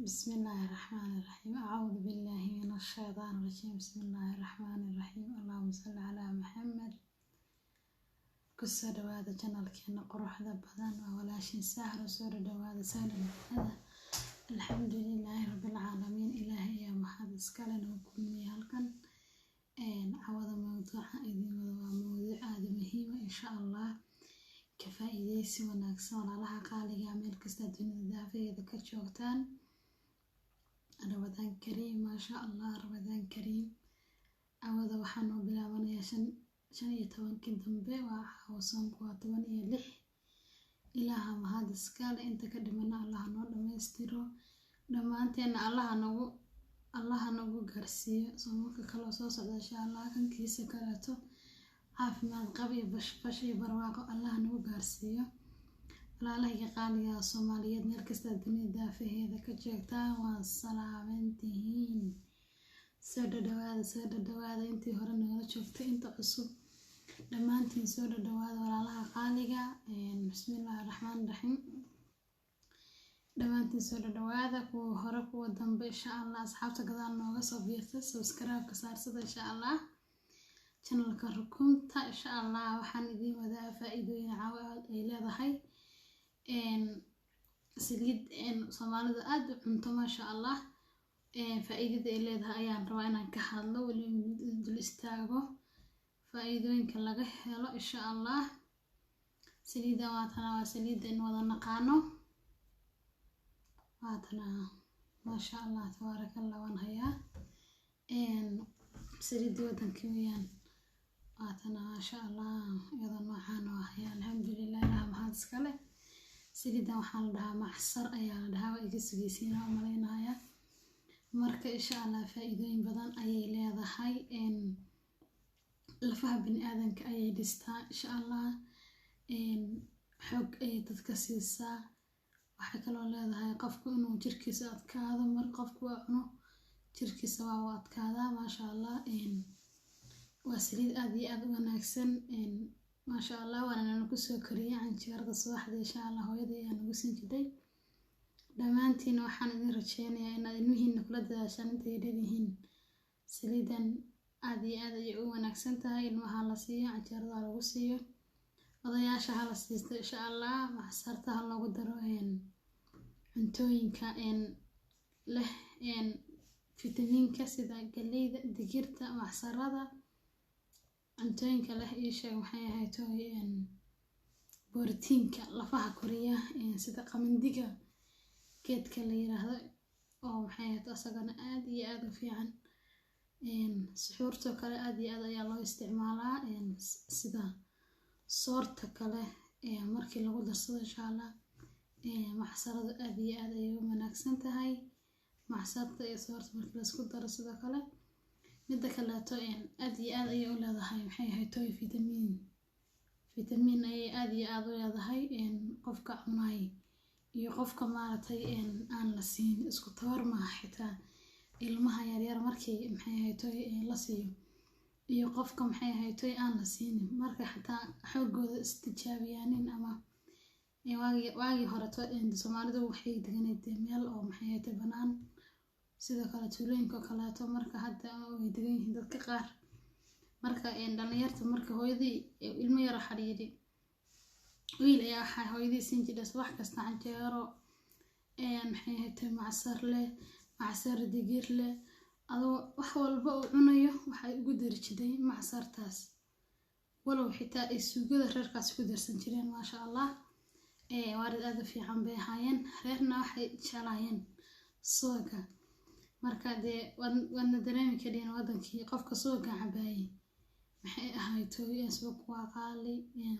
بسم الله الرحمن الرحيم. أعوذ بالله من الشيطان الرجيم. بسم الله الرحمن الرحيم. اللهم صل على محمد. Kusoo dhawaada channelkeena quruxda badan. Waa walaashin Sahro. Soo dhawaada, soo dhawaada. Alxamdulilaahi rabbil caalamiin. Ilaahay ayaa mahad iskale nagu kulmiyay halkan. Cawada mawduuca idin wada waa mawduuc aada muhiima. Insha Allah ka faa'iideysi wanaagsan, walaalaha qaaliga, meel kasta dunida daafaheeda ka joogtaan. Ramadaan kariim. Maasha Allah, Ramadaan kariim. Cawada waxaa noo bilaabanayaa 15-kii dambe. Waa caawa, soonku waa 16. Ilaaha mahad iskale. Inta ka dhimana Allaha noo dhammaystiro dhammaanteenna. Allaha nagu gaarsiiyo soomanka kaloo soo socda, insha Allah. Kankiisa kaleeto caafimaad qab iyo bashbash iyo barwaaqo Allaha nagu gaarsiiyo. Walaalahayga qaaliga Soomaaliyeed, meel kasta dunida daafaheeda ka joogtaan, waa salaamantihiin. Soo dhadhawaada, soo dhadhawaada. Intii hore nagala joogtay, inta cusub, dhammaantiin soo dhadhawaada, walaalaha qaaliga. Bismillaahi raxmaani raxiim. Dhammaantiin soo dhadhawaada, kuwa hore, kuwa dambe, insha Allah. Asxaabta gadaal nooga soo biirta, subscribe-ka saarsada, insha Allah, channelka rukunta. Insha Allah waxaan idiin wadaa faa-iidooyin caawa ay leedahay saliid Soomaalida aada u cunto, maasha Allah. Faa-iidada ay leedahay ayaan rabaa inaan ka hadlo, weliba dul istaago faa-iidooyinka laga helo, insha Allah. Saliiddan waatana, waa saliidda in wada naqaano. Waatana, maasha Allah, tabaaraka Allah. Waan hayaa saliiddii wadankii weeyaan. Waatana, maasha Allah, iyadoo noocaan waa hayaa. Alxamdulilah, Ilaah mahad iskale. Saliiddan waxaa la dhahaa macsar ayaa la dhahaa. Waa iga sugeysiin oo malaynaya. Marka insha Allah faa-iidooyin badan ayay leedahay. Lafaha bini-aadanka ayay dhistaa, insha Allah. Xoog ayay dadka siisaa. Waxay kaloo leedahay qofku inuu jirkiisa adkaado. Mar qofku waa cuno, jirkiisa waa u adkaadaa, maasha Allah. Waa saliid aad iyo aad u wanaagsan, maasha Allah. Waana nala kusoo kariyay canjeerada subaxda, insha Allah. Hooyadii ayaa nagu siin jiray. Dhammaantiin waxaan idin rajeynayaa inaad ilmihiina kula dadaashaan intay dheryihiin. Saliidan aad iyo aad ayay u wanaagsan tahay. Ilmaha la siiyo, canjeerada lagu siiyo, odayaasha hala siisto, insha Allah. Macsarta ha loogu daro cuntooyinka leh fitamiinka, sida galleyda, digirta, macsarada, cuntooyinka leh, ii sheeg, maxay ahayd, borotiinka, lafaha koriya, sida qamandiga geedka la yiraahdo oo, maxay ahayd, asagana aad iyo aad u fiican. Suxuurtoo kale aad iyo aad ayaa loo isticmaalaa, sida soorta kale markii lagu darsado, insha Allah. Macsaradu aad iyo aad ayay u wanaagsan tahay, macsarta iyo soorta markii laisku daro. Sidoo kale, midda kaleeto, aad iyo aad ayay u leedahay, maxay ahayd toy, fitamiin ayay aad iyo aad u leedahay. Qofka cunay iyo qofka maaragtay aan la siin isku tabar maaha. Xitaa ilmaha yaryar markii, maxay ahayd toy, la siiyo iyo qofka, maxay ahayd toy, aan la siinin, marka xitaa xoogooda istijaabiyaanin. Ama waagii horeto Soomaalidu waxay deganeyd meel oo, maxay ahayd, banaan, sidoo kale tuulooyinka oo kaleeto. Marka hadda way degan yihiin dadka qaar. Marka dhalinyarta, marka hooyadii ilmo yar waxaa la yidhi, wiil ayaa waxaa hooyadii siin jiray subax kasta canjeero, maxay ahayd, macsar leh, macsar digir leh. Adoo wax walba uu cunayo waxay ugu dari jiray macsartaas, walow xitaa ay suugada reerkaas ku darsan jireen. Maasha Allah, waarid aad u fiican bay ahaayeen. Reerna waxay jeclaayeen suuga. Marka dee waadna dareemi kadhiin wadankii qofka suuga cabaayay, maxay ahayd, subag waa qaali.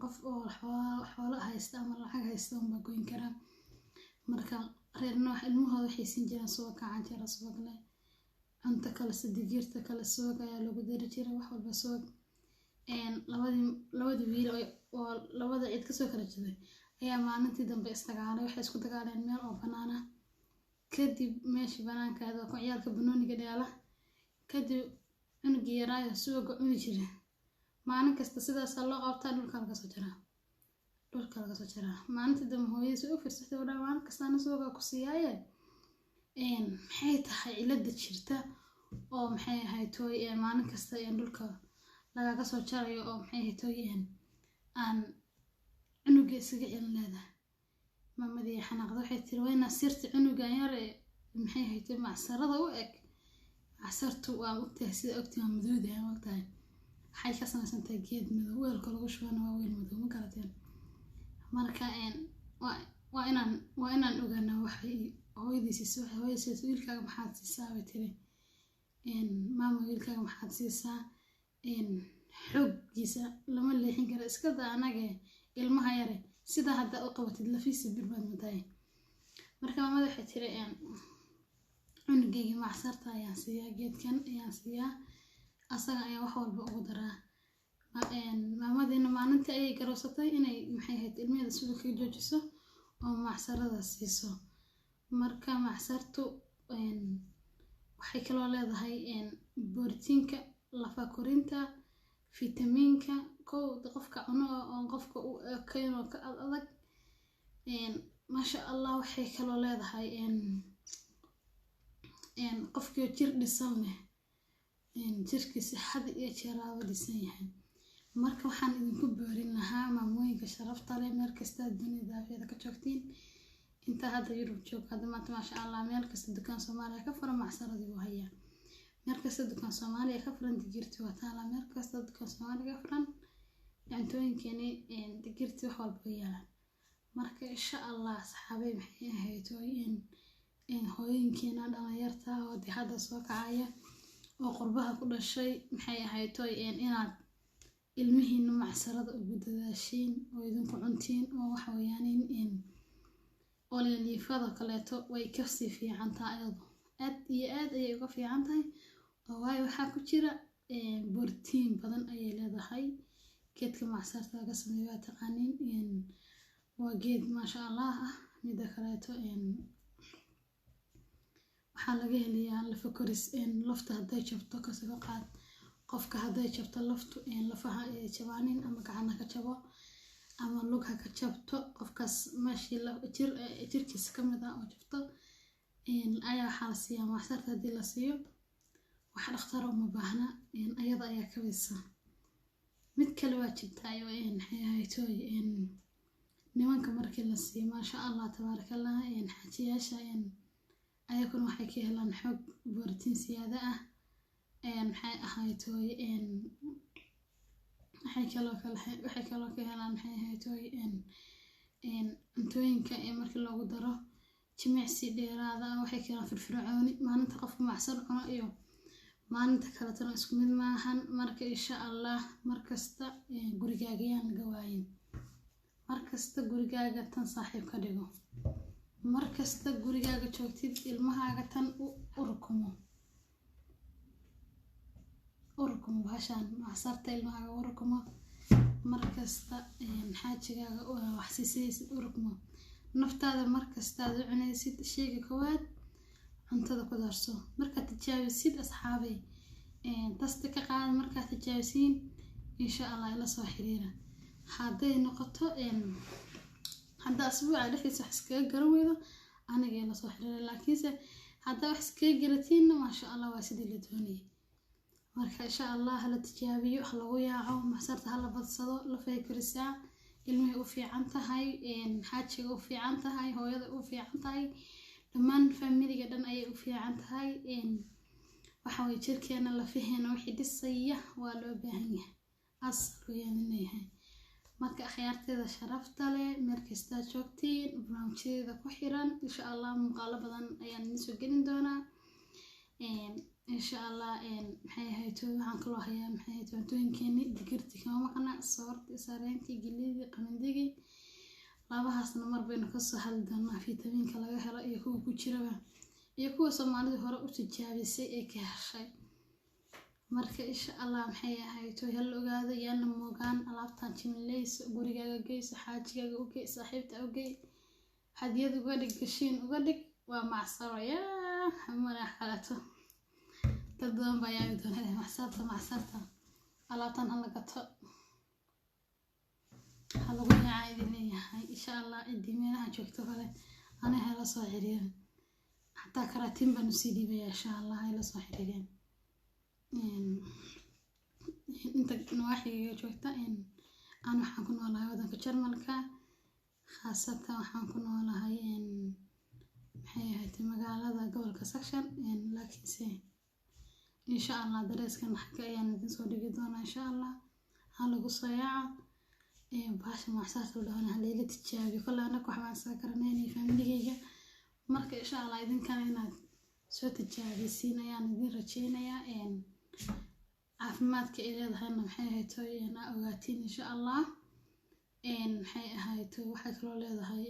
Qof oo xoolo haysta ama lacag haysta unbaa goyn karaa. Marka reerna ilmahooda waxay siin jireen subagka, canjeera subag leh, cunto kale si digirta kale subag ayaa lagu dari jiray, wax walba subag. Labadii wiil oo labada cid kasoo kala jeeday ayaa maalintii dambe isdagaalay. Waxay isku dagaaleen meel oo banaan ah. Kadib meeshii banaanka ahayd waa ciyaalka banooniga dheela. Kadib cunugii yaraayo subaga cuni jira maalin kasta sidaasaa loo qabtaa, dhulka laga soo jaraa, dhulka laga soo jaraa. Maalintii dambe hooyadiis u fiirsatay, wadhaa, maalin kastaana subagaa ku siiyaaye. Maxay tahay cilada jirta oo maxay ahayd tooy maalin kasta dhulka lagaga soo jarayo oo maxay ahayd tooy aan cunuga isaga celin leedahay? Maamadii xanaaqda waxay tiri, waa inaa sirta cunugan yar ee maxay ahayd macsarada u eg. Macsartu waa ogtahay, sida ogtahay, waa madowdahay, waa ogtahay, waxay ka samaysan tahay geed madow, weelka lagu shubana waa weel madow, ma garateen? Marka waa inaan ogaanaa waxay hooyadii siiso, waxay hooyadii siiso. Wiilkaaga maxaad siisaa, bay tiri. Maama, wiilkaaga maxaad siisaa? Xooggiisa lama leexin karo, iska daa anage ilmaha yare, sidaa haddaa u qabatid lafiisa bir baad matahay. Marka maamada waxay tiri, cunugayga macsarta ayaan siiyaa, geedkan ayaan siiyaa, asaga ayaan wax walba ugu daraa. Maamadiina maalintii ayay garoosatay inay maxay ahayd ilmaheeda subag kaga joojiso oo macsarada siiso. Marka macsartu waxay kaloo leedahay borotiinka, lafa korinta, fitamiinka kow qofka cuno oo qofka u ekayn oo ka ad adag, maasha Allah. Waxay kaloo leedahay qofkii jir dhisan leh, jirkiisa had iyo jeeraaba dhisan yahay. Marka waxaan idinku boorin lahaa, maamooyinka sharafta leh, meel kasta dunida daafeeda ka joogtiin, inta hadda Yurub joog, hadda maanta maasha Allah meel kasta dukaan Soomaaliya ka furan macsaradii wuu hayaa, meel kasta dukaan Soomaaliya ka furan digirti waa taalaa, meel kasta dukaan Soomaaliya ka furan cuntooyinkeeni digirti wax walba way yaalaan. Marka insha Allah asxaabey, maxay ahayd hooyinkeena dhalinyarta oo dee hadda soo kacaya oo qurbaha ku dhashay, maxay ahayd inaad ilmihiina macsarada ugu dadaashiin oo idinku cuntiin, oo waxa weeyaan in olyaliifada kaleeto way kasii fiican tahay ayadu, aad iyo aad ayay uga fiican tahay, oo waayo waxaa ku jira borotiin badan ayay leedahay. Geedka macsarta laga sameeyo waa taqaaniin, waa geed maasha Allah ah. Mida kaleeto waxaa laga helayaa lafa koris. Lafta hadday jabto, kasoo qaad qofka hadday jabto laftu, lafaha ay jabaanin, ama gacan ha ka jabo ama lug ha ka jabto, qofkaas meeshii jir jirkiisa ka mid ah oo jabto ayaa waxaa la siiyaa macsarta. Haddii la siiyo, wax dhakhtar uma baahna, ayada ayaa kabaysa. Mid kale waa jirtaa oo maxay ahayd nimanka markii la siiyo, maasha Allah tabaarakallah, xaajiyaasha ayaguna waxay ka helaan xoog, borotiin siyaada ah. Maxay ahayd waxay kaloo ka helaan maxay ahayd cuntooyinka markii loogu daro jimicsi dheeraada ah, waxay keenaan firfircooni. Maalinta qofka macsar cuno iyo maalinta kaletana isku mid maahan. Marka insha Allah markasta gurigaaga yaan laga waayin, markasta gurigaaga tan saaxiib ka dhigo, markasta gurigaaga joogtid ilmahaaga tan u rukumo, u rukumo bahashaan macsarta ilmahaaga u rukumo, markasta xaajigaaga wax siisanaysid u rukumo, naftaada markasta aad u cunaysid. Sheyga koowaad cuntada ku darso. Markaad tijaabisid asxaabay, tasti ka qaada. Markaad tijaabisiin insha Allah ila soo xiriira. Hadday noqoto hadda asbuuca dhexdiisa wax iskaga garan weydo, aniga ila soo xiriira, laakiinse haddaa wax iskaga garatiinna, maasha Allah, waa sidii la doonayay. Marka insha Allah hala tijaabiyo, ha lagu yaaco macsarta, hala badsado. Lafay korisaa, ilmahay u fiican tahay, xaajiga u fiican tahay, hooyada u fiican tahay, dhammaan faamiliga dhan ayay u fiican tahay. Waxa weye jirkeena, lafaheena wixii dhisaya waa loo baahan yahay, asal wayaan leeyahay. Marka akhyaarteeda sharafta leh, meel kastaa joogtiin, barnaamijyadeeda ku xiran, insha Allah muuqaalo badan ayaan idin soo gelin doonaa insha Allah. Maxay ahayd, waxaan kaloo hayaa maxay ahayd cuntooyinkeeni, digirtii kama maqna, soortii, sareentii, galeydii, qamandigii, labahaasna mar baynu kasoo hadli doonaa, fitamiinka laga helo iyo kuwa ku jiraba iyo kuwa Soomaalida hore u tijaabisay ee ka heshay. Marka insha Allah maxay ahayd hala ogaado, yaana moogaan alaabtan jimileyso, gurigaaga geyso, xaajigaaga u gey, saaxiibta u gey, hadiyad uga dhig, gashiin uga dhig. Waa macsaro yaa manax kaleeto, dad badan baa yaabi doona. Macsarta, macsarta alaabtan hala gato, ha lagu yaacaa idin leeyahay. Insha Allah cidii meelaha joogto kale ana hala soo xiriirin. Xataa karaatiin baan usii dhiibaya, insha Allah, ay la soo xiriireen inta nawaaxiga joogta. Aan waxaan ku noolahay wadanka Jarmalka, khaasatan waxaan ku noolahay, maxay ahayd, magaalada gobolka Sachsen. Laakiinse insha Allah dareeskan xagga ayaan idin soo dhigi doonaa, insha Allah. Ha lagu soo yaaco bahasha macsaarta la dhahona, ha layla tijaabiyo. Kolle anaka waxbaan isaga garanayna familigeyga. Marka insha Allah idinkana inaad soo tijaabisiin ayaan idin rajeynayaa, caafimaadka ay leedahayna, maxay ahayd, aa ogaatiin, insha Allah. Maxay ahayd, waxay kaloo leedahay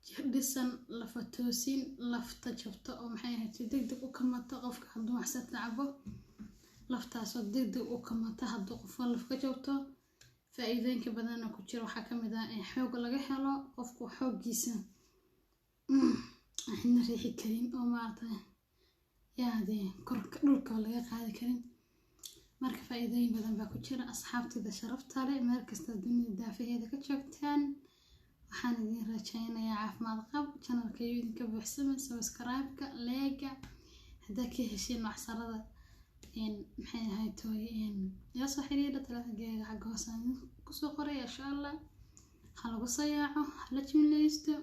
jirdhisan, lafa toosin, lafta jabto oo, maxay ahayd, deg deg u kamata. Qofka hadduu macsarta cabo, laftaasoo deg deg u kamata hadduu qofka laf ka jabto. Faa-iidooyinka badanna ku jira waxaa kamid ah in xoog laga helo, qofku xooggiisa axna riixi karin oo maaragtay yaadee korka dhulka laga qaadi karin. Marka faa-iidooyin badan baa ku jira. Asxaabtida sharafta leh, meel kasta dunida daafaheeda ka joogtaan, waxaan idin rajaynayaa caafimaad qab. Channelka iyo idinka buuxsamay subscribe-ka, like-ga haddaa ka heshiin macsarada, maxay ahayd tooy, ila soo xiriira teleefonkeyga xagga hoose aan kusoo qoray, insha Allah. Ha lagu soo yaaco, hala jimleysto.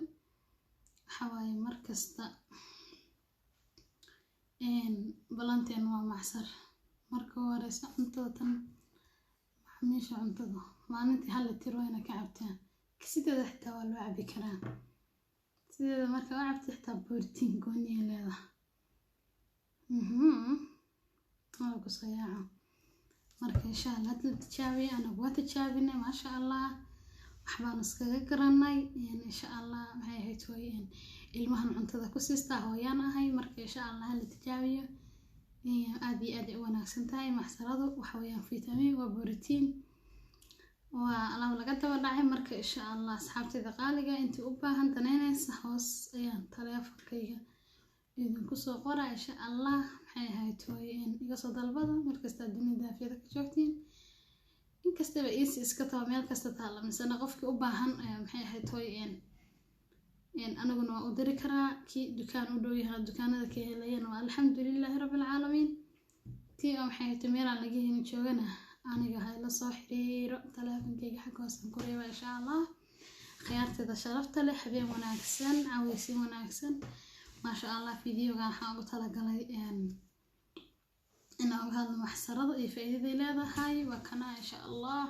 Waxa waaye, markasta balanteen waa macsar. Marka horeysa cuntada tan, macaamiisha, cuntada maalintii hal litir waa inaad ka cabtaa. Sideeda xitaa waa loo cabi karaa. Sideeda marka u cabta xitaa borotiin gooni ay leedahay. Waa ku soo yaaco. Marka insha Allah hadda la tijaabiyo, anagu waa tijaabinay, maasha Allah, waxbaan iskaga garanay, insha Allah. Maxay ahayd hooy, ilmahan cuntada ku siistaa, hooyaan ahay. Marka insha Allah hala tijaabiyo, aad iyo aad ay u wanaagsan tahay macsaradu. Waxa weeyaan vitamin, waa borotiin, waa alaab laga daba dhacay. Marka insha Allah asxaabtayda qaaliga, intii u baahan danaynaysa, hoos ayaan taleefonkayga idinku soo qora, insha Allah. Maxay ahayd hooy, iga soo dalbada markasta dunida daafiyada ka joogtiin. Inkastaba easy iska taho, meel kasta taalla, misena qofkii u baahan, maxay ahayd hooy, aniguna waa u diri karaa. Kii dukaan u dhow yahay dukaanada ka helayana waa alxamdulilaahi rabbil caalamiin. Tii oo, maxay ahayd, meelaan laga helin joogana, aniga ha ila soo xiriiro, taleefonkayga xagga hoosan ku reeba, insha Allah. Khiyaarteeda sharafta leh, habeen wanaagsan, caweysin wanaagsan. Maasha Allah, videogan waxaan ugu talagalay inaan uga hadlo macsarada iyo faa'iidaday leedahay. Waa kana, insha Allah.